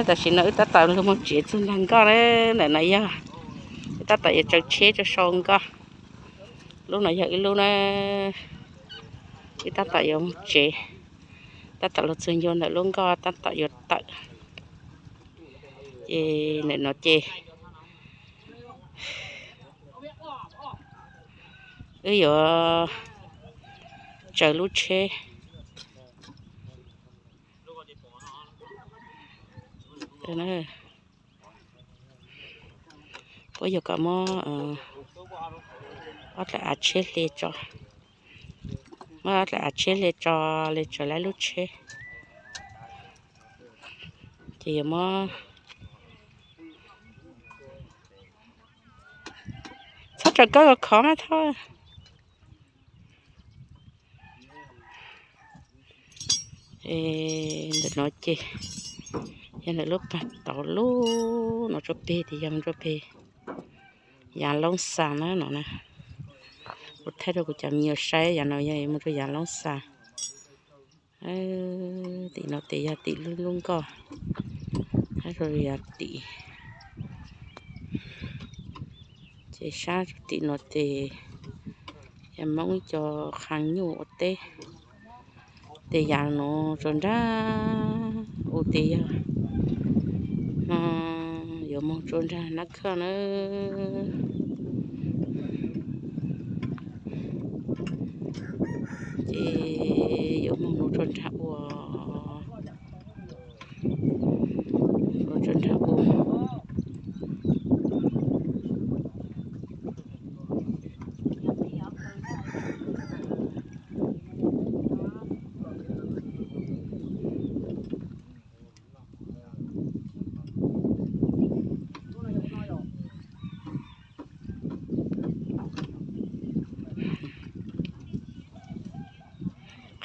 Tam sim no wb tab tom lug moog tsev txug nraag nkoj na, ntawm no yog wb tab tom yuav tsaws tsheb rua sau nkoj. Lub no yog wb lub na, wb tab tom yuav moog tsev, tab tom lug txug ncua ntawm lub nkoj tab tom yuav tawm. Ces ntawm no ces wb yuav tsaws lub tsheb. Puab yog kom muab ob dlaim av tsheb hle tso, muab ob dlaim av tsheb hle tso, le tsaws lawv lub tsheb. Ces yuav muab, txhob tsaws koj khov mas thov. Ntawm no ces yog ntawm lub pag tauv lub no tsuas peg, tes yog moog rua peg Yaav Loob Xas na no na. Kuv thaij rua kuv cov me nyuam saib, yaav no yog moog rua Yaav Loob Xas. Tim no tes yog tim lub nkoj, hab rua yaav tim. Ces sab tim no tes yog Moob ib co qha nyuj ua teb. Tes yaav nuav tsuas nraag u tes yog no yuav moog tsua nraag Nab Khaj na. Ces yuav moog nuav tsua nraag ua, nuav tsua nraag ua.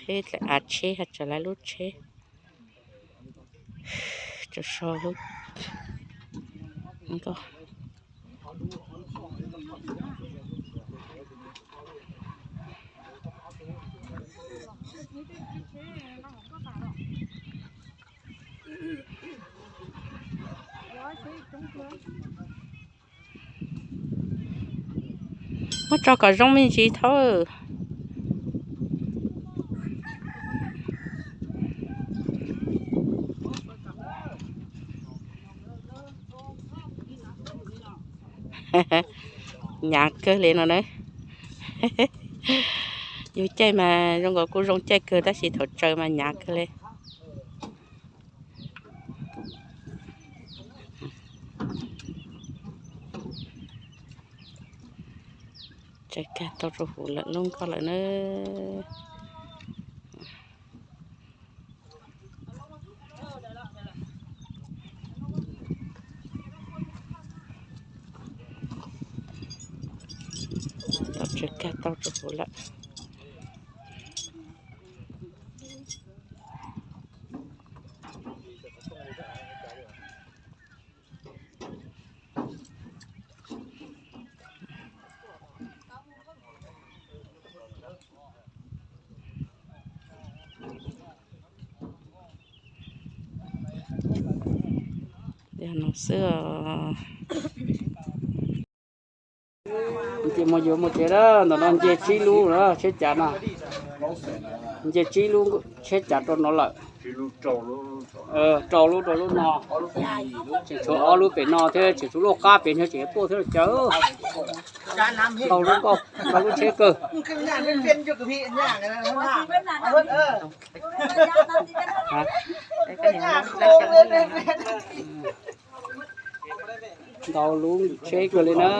Qheb dlaim av tsheb has tsaws lawv lub tsheb. Tsaws so lub nkoj. Muab tso kom zoo me ntsis thaub. Nyav kawg li no na. Yug caij mas zoo nkaus kuj zoo caij kawg tab sis thaum tsaws mas nyav kawg li. Tsaws kag tau rua huv lawm lub nkoj lawm na. Tau tsaws kag tau rua huv lawm. Yog no xwb os. Ces mus yuav mus tsev na, ntawm no nce tsib lub na tsheb cav no. Nce tsib lub tsheb cav rau no lawm. Rau lub rau lub no. Tseem tshuav ob lub pem no thiab, tseem tshuav lub qab pem no tseem puaj thiab los cas. Ntau lub nkoj, ntau lub tsheb kawg. Ntau lub tsheb kawg li na,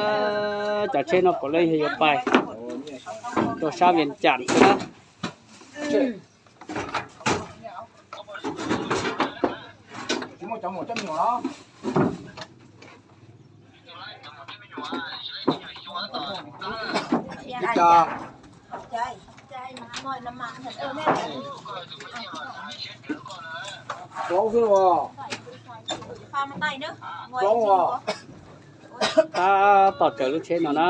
cov tsheb no puav leej yog yuav pais rau sab Vias Cas xwb na. Plaub xwb los? Plaub os. Tab tom tsaws lub tsheb no na.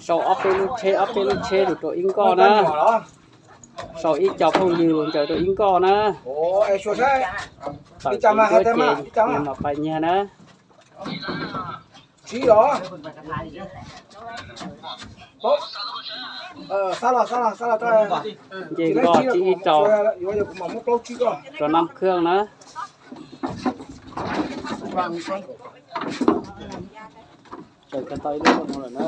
Sau ob peb lub tsheb, ob peb lub tsheb rau ib nkoj na. Tau ib co phooj ywg los ncaws rau ib nkoj na. Tawm ib co mas pais nyiag na. Nce nkoj tsib ib rau rau Nab Khwj na. Tawm tau ib lub no lawm na.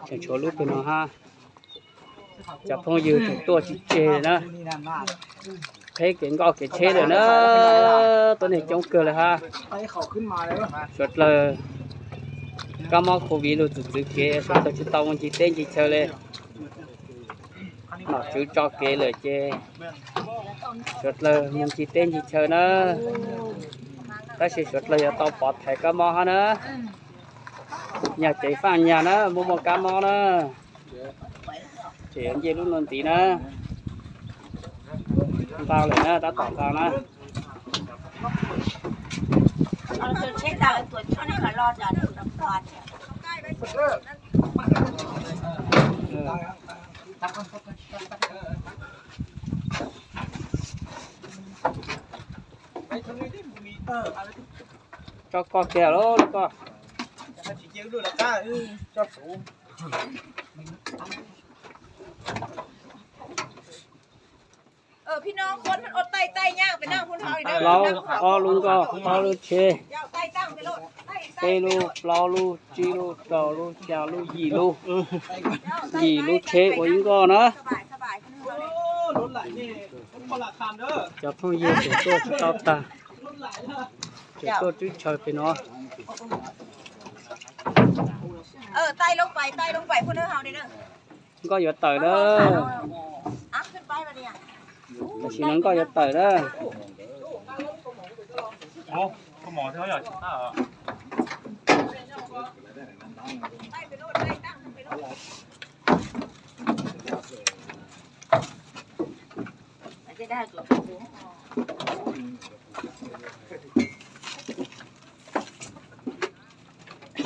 Tseem tshuav lub pem no hab. Cov phooj ywg tseem tuaj tsis tseg na. Qheb kev nkoj kev tsheb lawm na. Tuab neeg coob kawg lawm hab. Suav dlawg kab mob covid lug txwv txwv kev, suav dlawg tsis tau mus ncig teb ncig chaw le. Nom tswv tso kev lawm ces suav dlawg mus ncig teb ncig chaw na. Tab sis suav dlawg yuav tau pov thaiv kab mob hab na. Nyag ceev faj nyag na, muaj muaj kab mob na. Ces yuav nce lub nuav ntxiv na. Nqaa lawm na, tab tom nqaa na. Tso koj kiag lauj, koj. Plaub, ob lub nkoj, ob lub tsheb, peb lub, plaub lub, tsib lub, rau lub, xya lub, yim lub, yim lub tsheb ua ib nkoj na. Cov phooj ywg tseem tuaj tsis tau tag, tseem tuaj twb tshaw pem no. Nkoj yuav tawm na. Tam sim no nkoj yuav tawm na.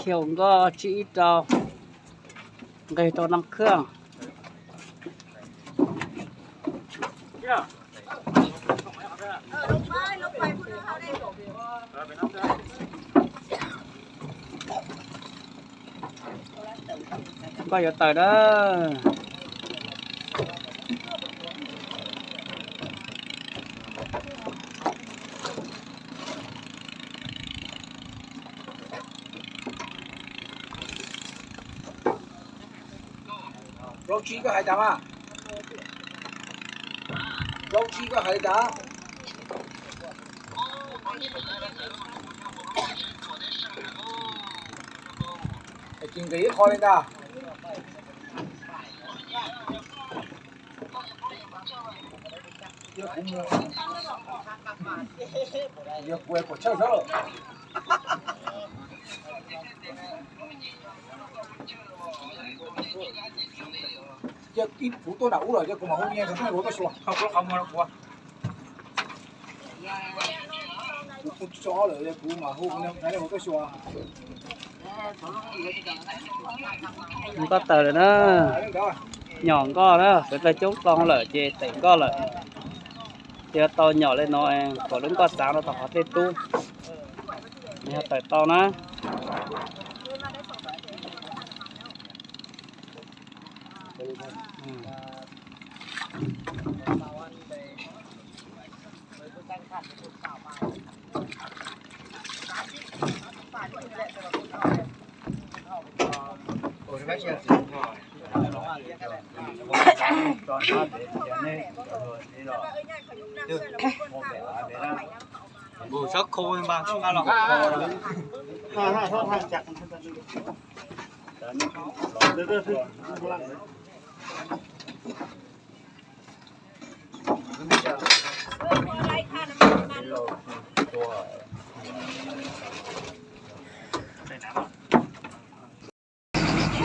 Xyaum nkoj tsib ib rau, nqeg rau Nam Khwj. Nkoj yuav tawm na. Plaub tsib koj hais tas mas. Plaub tsib koj hais li cas? Ces nqis ib qho li ntag. Yog kuv puas tshawj sawv lawm. Cia ib puv tuaj nram ub lawm, cia kuv mam hu nyias cov phooj ywg tuaj xyuas. Kuv tso ob lawm, kuv mam hu nej hu tuaj xyuas. Nkoj tawm lawm na. Nyom nkoj na, sawv daws coob tau lawm ces tawm nkoj lawm. Ces yuav tau nyom li no, kom lub nkoj txav rau tom qhov tej tub. Yog tawm tau na.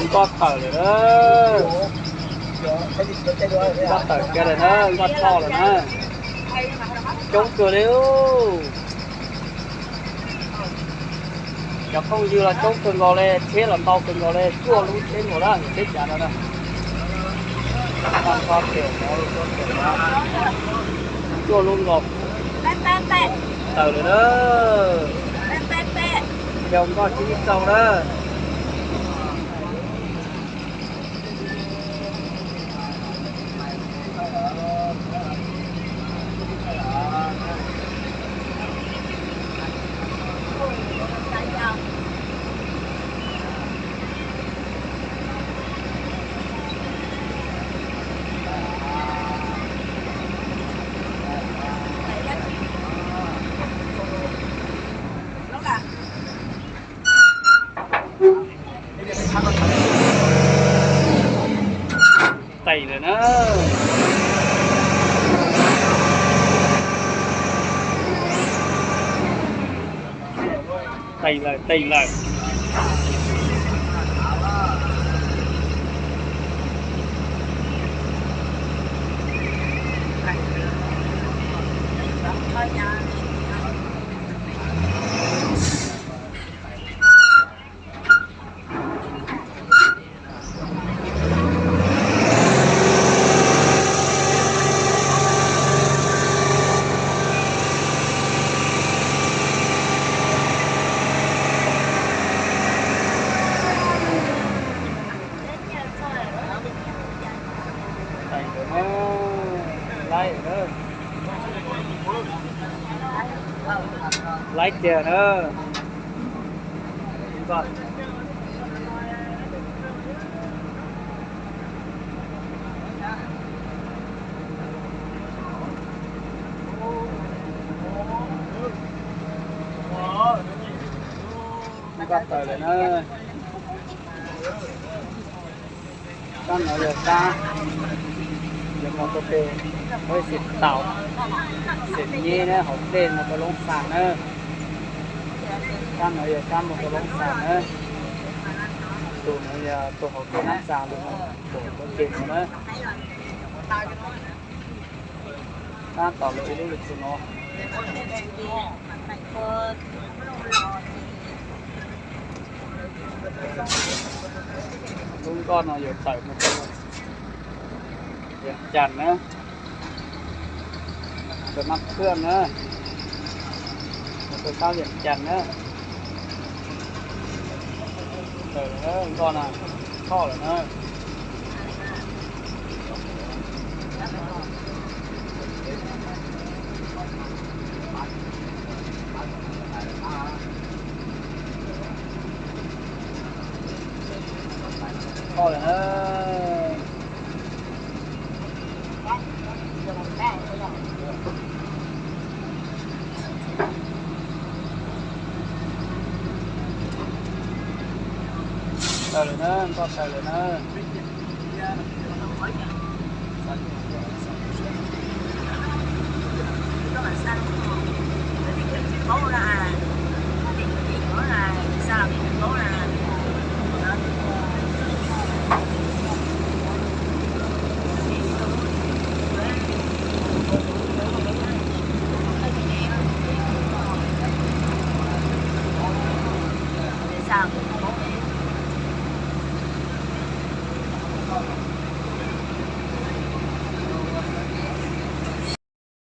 Nkoj tawm lawm na. Nkoj tawm kiag lawm na, nkoj tshoj lawm na. Coob kawg li. Cov phooj ywg los coob kawg nkaus li, tsheb los ntau kawg nkaus li, cuaj lub tsheb nkaus na, tsheb cav no na. Cuaj lub nkaus. Tawm lawm na. Yog nkoj tsis ib txaus na. Teem lawm na. Teem lawm, teem lawm. Laib, laib kiag na. Nkoj tawm lawm na. Kab no yog kab, yog mus rau pem, peb xeem taus, xeem nyeb na, hauv dej mus rau Loob Xas na. Kab no yog kab mus rau Loob Xas na. Tus no yog tus hauv kev Nab Xas, tus no tus hauv kev no na. Tab tom lawm ib lub li tus no. Lub nkoj no yuav tawm mus rau Vias Cas na, rau Nab Phwj na, mus rau sab Vias Cas na. Tawm lawm nkoj na, txhoj lawm na. Txhoj lawm na. Tawm lawm na, nkoj tawm lawm na.